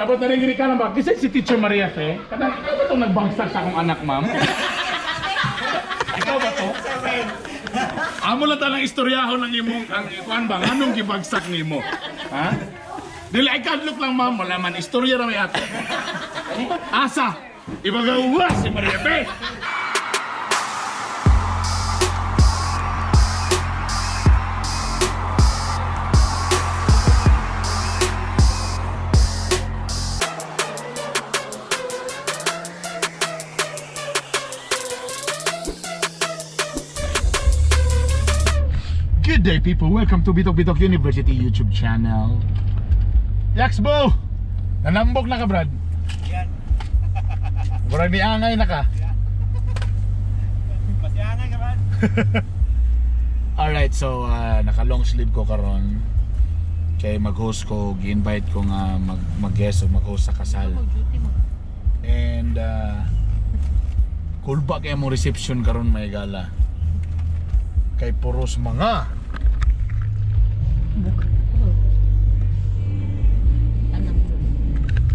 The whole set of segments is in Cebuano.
Tapos naringiri ka na ba? Kasi si Teacher Maria Fe, kanang ikaw ba itong nagbagsak sa akong anak, ma'am? Ikaw ba to? Amo lang tanang istoryahon ng imong ang kuan ba nganong gibagsak nimo? Ha? Dili ay kadlok lang, ma'am, wala man istorya ra may ato. Asa? Ibagawa si Maria Fe. Good day, people. Welcome to Bitok Bitok University YouTube channel. Yaxbo! Nanambok na ka, Brad. Yan. Murag ni angay na ka. Pasiangan ka man. Alright, so naka long sleeve ko karon. Kay mag-host ko, gi-invite ko nga mag-guest o mag-host sa kasal. And cool ba kay mo reception karon may gala. Kay puros mga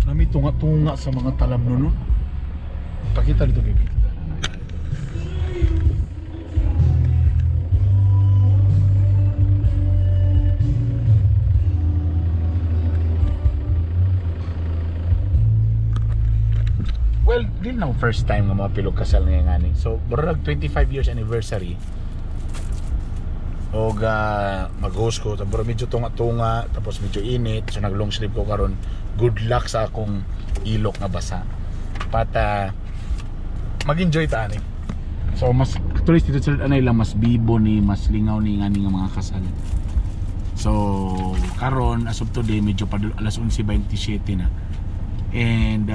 nami tunga-tunga sa mga talam nun. Pakita dito, baby. Well, di na akong first time nga mga pilog kasal ngayon nga ni. So, murag 25 years anniversary. Og mag-host ko, tapos medyo tunga-tunga, tapos medyo init, so nag long sleeve ko karon. Good luck sa akong ilok nga basa. Pata mag-enjoy ta ani. So mas actually dito sa anay lang mas bibo ni, mas lingaw ni nga ni nga mga kasal. So karon as of today medyo pa alas 11:27 na. And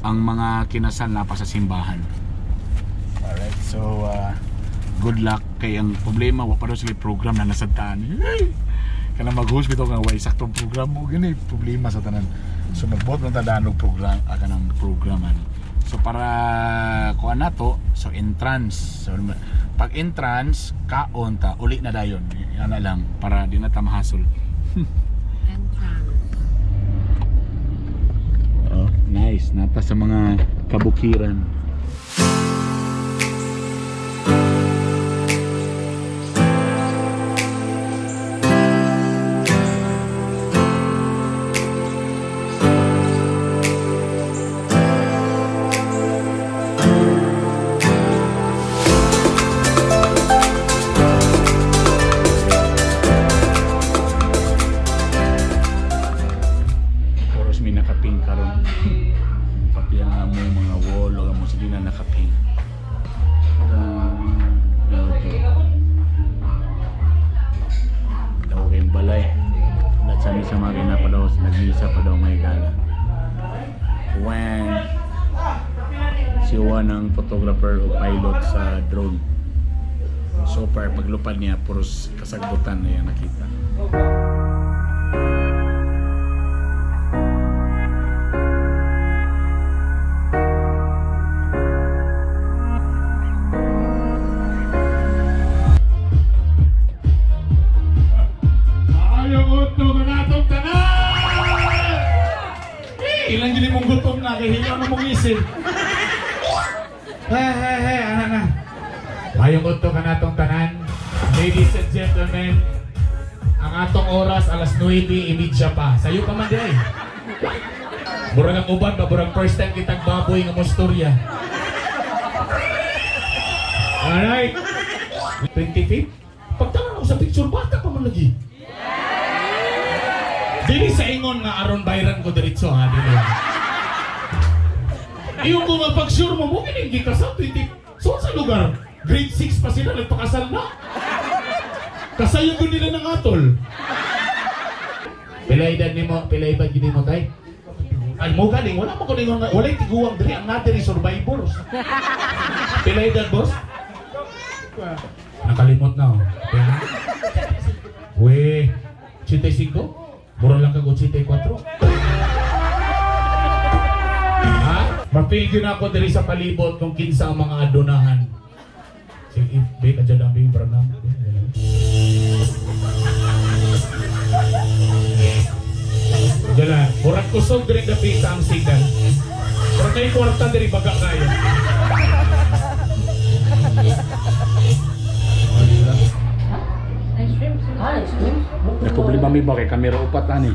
ang mga kinasal na pa sa simbahan. Alright, so good luck kay ang problema wa pa daw sila program na nasadtaan. Kana mag-host bitaw nga way saktong program mo gani problema sa tanan. So magbuot lang tadaan og program kanang program ani. So para kuan nato, so entrance. So pag entrance kaon ta uli na dayon. Ana lang para di na ta mahasol. Entrance. Oh, nice. Nata sa mga kabukiran. Oros may nakaping karon. Pati ang among mga wall o among sige na nakaping. Ito. Daw kayong balay. Lahat sa misa mga ginapadaw, nagmisa pa daw may gala. When si Juan ang photographer o pilot sa drone. So far, paglupad niya, puros kasagbutan na yan nakita. Ayaw uto ka natong tanan! Eh, ilang gini mong gutom na, kay hilaw na mong isip. Hey, hey, hey, ana na. Mayong udto ka natong tanan. Ladies and gentlemen, ang atong oras alas 9:30 pa. Sayo pa man di. Murag ang uban ba, murag first time kitang baboy nga mostorya. Alright. 25th? Pagtanong ako sa picture, bata pa man lagi. Dili sa ingon nga aron bayran ko diretso ha, dili. Iyo ko nga pag-sure mo, mo hindi kasal, 20. So sa lugar, grade 6 pa sila, nagpakasal na. Kasayo ko nila ng atol. Pila edad nimo, pila edad gini mo tay? Ay mo galing, wala mo ko ningon nga, walay tiguang diri ang natiri survivors. Pila edad, boss? Nakalimot na oh. Pila? We, 85? Mura lang kag 84. Ha? Mapilyo na ako diri sa palibot kung kinsa ang mga adonahan. Sige, be, kadyan lang, be, parang na. Diyan lang, murag ko Kusog diri dapita ang signal. Pero kay kwarta diri baga kayo. May problema mi ba kay kamera upat ani?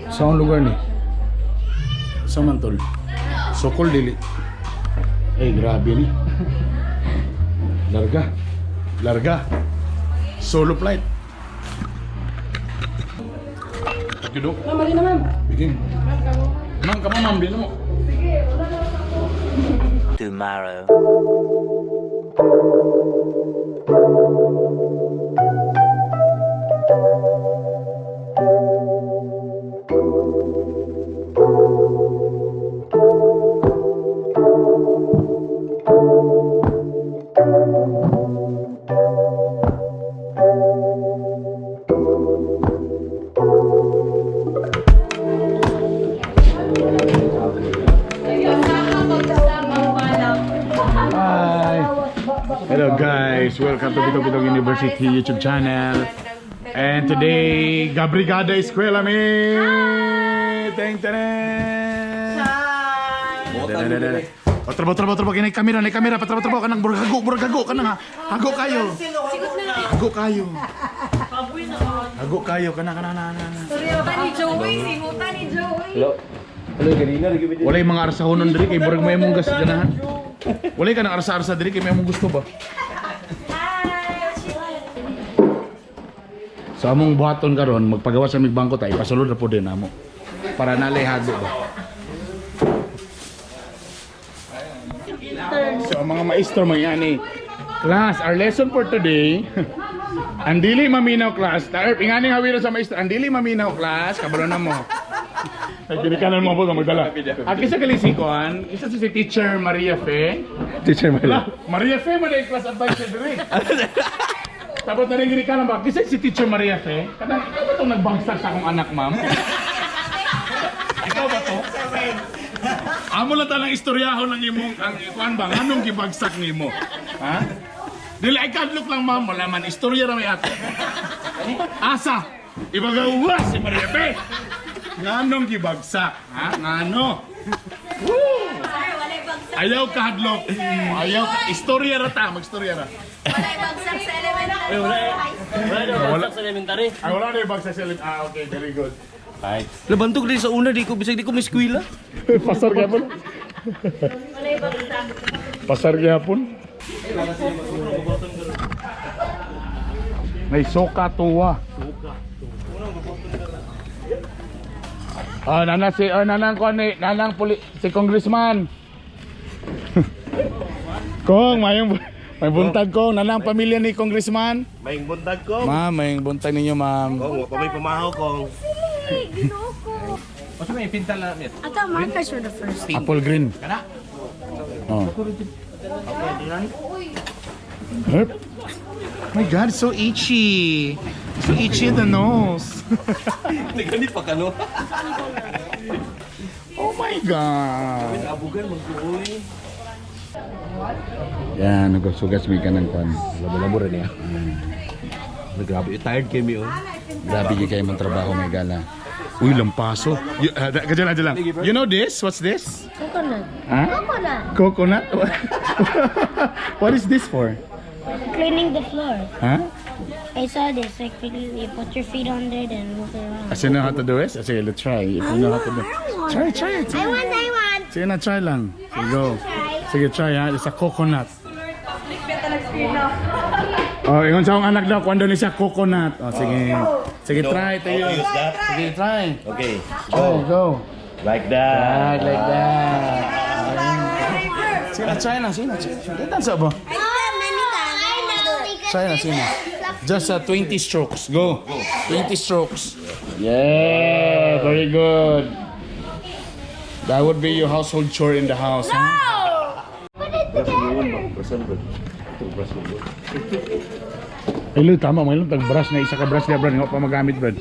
Sa anong lugar ni? Sa Mantol. Sokol dili. Eh grabe ni. Larga. Larga. Solo flight. Thank you, Dok. Ma'am, mali na ma'am. Bigin. Ma'am, kamo ma'am, di na mo. Tomorrow. Hi! Hello guys, welcome to Bitaw Bitaw University YouTube channel. And today, Gabrigada Eskwela mi! Teng teng! Patro patro patro kinay kamera, nay kamera, patro patro kanang burgago, burgago kanang ha. Hago kayo. Hago kayo. Hago kayo kana kana kana. kana. Singutan ni Joey, singutan ni Joey. Walay mga arsahonon diri kay burag may mong gas ganahan. Walay ka nang arsa-arsa diri kay may mong gusto ba? Sa among buhaton karon magpagawa sa mig bangko ta ipasulod ra po din namo. Para nalay hago ba. So ang mga maestro mga class, our lesson for today. Ang dili maminaw class. Tarp, ingani hawira sa maestro. Ang dili maminaw class, kabalo na mo. Ay, kinikanan mo po magdala. At isa kalisikoan, isa sa si Teacher Maria Fe. Teacher Maria. Maria Fe, mo na yung class advisor diri. Tapos naringiri ka lang ba? Kasi si Teacher Maria Fe, kanang ikaw ba itong nagbagsak sa akong anak, ma'am? Ikaw ba to? Amo lang talang istoryahon ng imong ang kuan ba nganong gibagsak nimo? Ha? Dili ay kadlok lang ma'am, wala man istorya ra may ato. Asa? Ibagawa si Maria Fe. Nganong gibagsak? Ha? Ngano? Woo! Ayaw kahadlok. Ayaw ka. Istorya ra ta, magstorya ra. Walay bagsak sa elementary. Wala sa elementary. Ay, wala na yung bagsak sa elementary. Ah, okay, very good. Labantog din sa una, di ko bisag di ko miskwila. Pasar gyapon. Pasar gyapon. May soka tuwa. Ah, nana si ah, nanang ko ni nanang puli si congressman. Kong, mayong may buntag kong nanang pamilya ni congressman. May buntag ko. Ma'am, may buntag ninyo, ma'am. Kong, wa pa may pamahaw kong. I thought markers were the first. Apple green. Oh. Herp. My God, so itchy. So itchy the nose. Nagani pa kano. Oh my God. Abugan magkuoy. Yan, nagsugas may kanang kwan. Labo-labo rin niya. Grabe, tired kay mi oh. Grabe gyud kayo mong trabaho may gala. Uy, lampaso. Kadyan lang, lang. You know this? What's this? Coconut. Huh? Coconut. Coconut? What is this for? Cleaning the floor. Huh? I saw this. Like you put your feet on there, then move it around. I know how to do it. Sige, let's try. If you know how to do it. Try, try it. I want. I want. Sige na, try lang. Sige, go. Sige, try ha. It's a coconut. Oh, ingon sa akong anak daw, kuan daw ni siya coconut. Oh, sige. Sige, try tayo. How to use that? Sige, try. Okay. Go, go. Like that. Right, like that. Sige na, try na, sige na. Sige na, sa ba? I many times. I know. Try na, sige na. Just 20 strokes. Go. 20 strokes. Yeah, very good. That would be your household chore in the house, huh? No. Put it together. Hello, tama. May tag brush na isa ka brush na brad. Nga pa magamit, brad.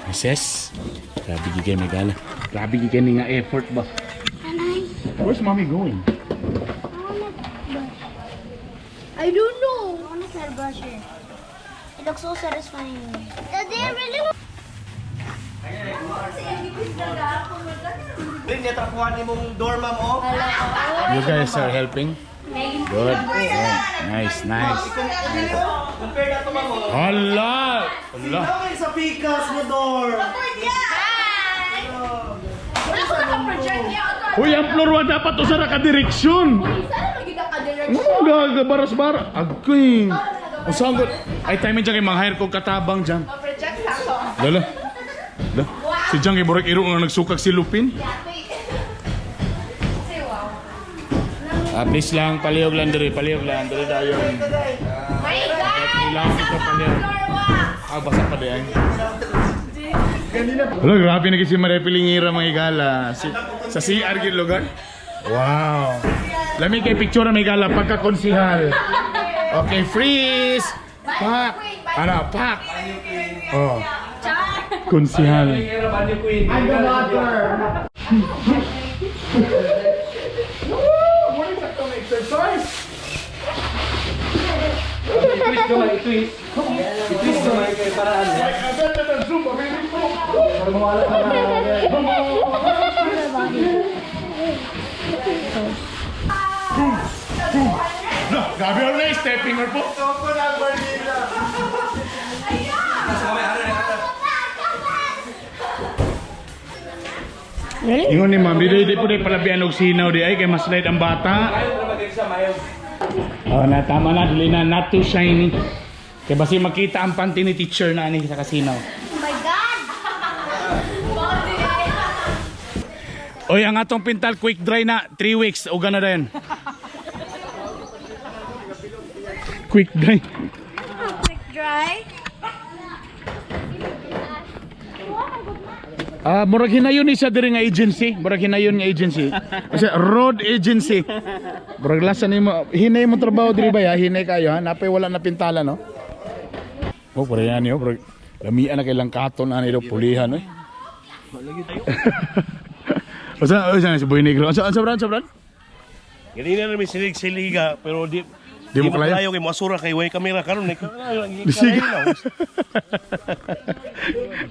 Mrs. Grabe gyud kay Megala. Grabe gyud kay ni nga effort ba. And I, Where's mommy going? I wanna brush. I don't know. I wanna try to brush it. It looks so satisfying. Does it really? Din niya trapuhan ni mong dorma mo. You guys are helping? Good. Yeah. Nice, nice. Compare na to ma'am. oh. Hala! Hala! Okay sa pikas mo dorm. Wala ko naka-project niya. Uy, ang floor 1 dapat usa ra ka direksyon. Sana maging ka-direction. Ano gaga baras bara? Agoy. Usa ang ay time dyan kay mang-hire ko katabang dyan. Project sa ako. Lala. Lala. Si Jang kay Borek Iro nga nagsukag si Lupin. Ah, please lang, palihog lang diri, palihog lang diri dayon. My God! Kailangan ito palihog. Floor wax! Ah, basa pa di ay. Hala, grabe na kasi Maria Pilingira mga igala. Si, sa CR gid lugar. Wow. Lami kay picture na mga igala pagka-konsihal. Okay, freeze. Pak. Ano, pak. Oh. Konsihal. I'm the water. Exercise. I-twist naman, i-twist. I-twist naman kay para ano. Para mawala ka na. No, grabe ang na stepping or po. Ingon ni ma'am, di di po di palabian og sinaw di ay kay mas light ang bata. Oh, na tama na dili na not too shiny. Kay basi makita ang panty ni teacher na ani sa kasinaw. Oh my God! Oy, ang atong pintal quick dry na 3 weeks uga na din. Quick dry. Quick dry. Ah, murag hinayon ni siya diri nga agency, murag hinayon nga agency. Kasi road agency. Murag lasa nimo hinay mo trabaho diri ba ya, hinay kayo ha, napay wala na pintala no. Oh, pare yan yo, murag lamian na kay lang katon ani do pulihan oy. Asa asa si Boy Negro. Asa asa brand, asa brand? Ganina namin silig siliga pero di Di mo kalayo? kay masura kay way kamera karon eh. Bisig.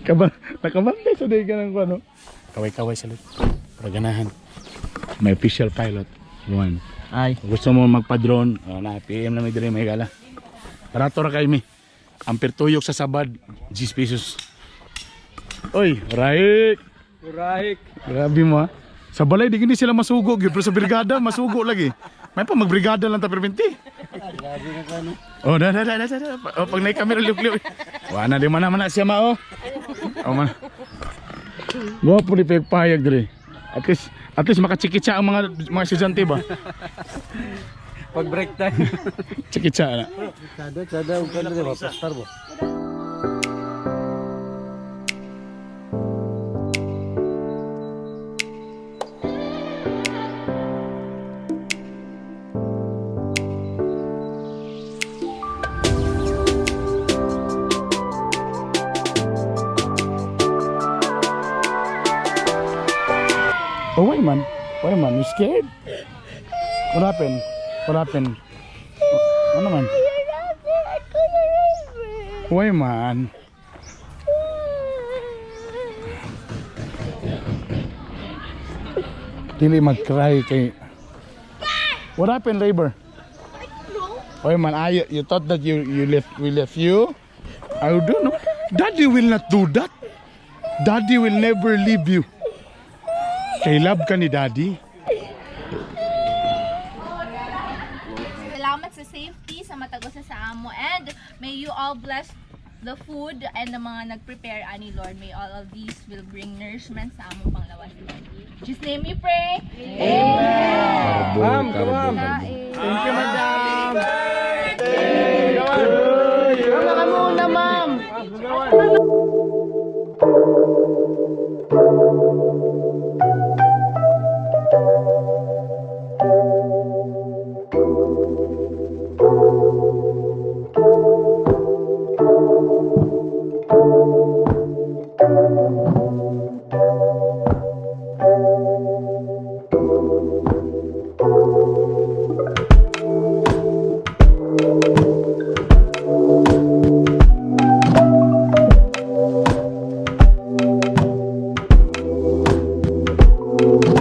Kaba, nakabantay sa day ka ng ano. Kaway-kaway sa lit. Para ganahan. May official pilot. One. Ay. Kung gusto mo magpa-drone, oh, na, PM na may dire may gala. Barato ra kay mi. Ang pertuyok sa sabad, 10 pesos. Oy, raik. Urahik. Grabe mo ha. Sa balay, di gini sila masugo. Gyud. Pero sa brigada, masugo lagi. May pa magbrigada lang ta perminti. Oh, da da da da da. Oh, pag na camera liuk liuk. Wa na di man na man na siya mao. Oh man. Gwapo ni payag diri. At least makachikitsa ang mga estudyante ba? Pag break time. Chikitsa na. Sada, sada, ug kano di ba? Pastar ba? Oh, why man? Why man? You scared? What happened? What happened? Ano man? Why man? Dili mag-cry kay. What happened, labor? Why man, I you thought that you left we left you? I don't know. Daddy will not do that. Daddy will never leave you. Kay love ka ni Daddy. Salamat sa safety, sa matagos sa amo, and may you all bless the food and the mga nag-prepare ani Lord. May all of these will bring nourishment sa among panglawas, Lord. In Jesus' name we pray. Carbo, carbo, carbo. Thank you, madam. Mama ka muna, ma'am. Bye.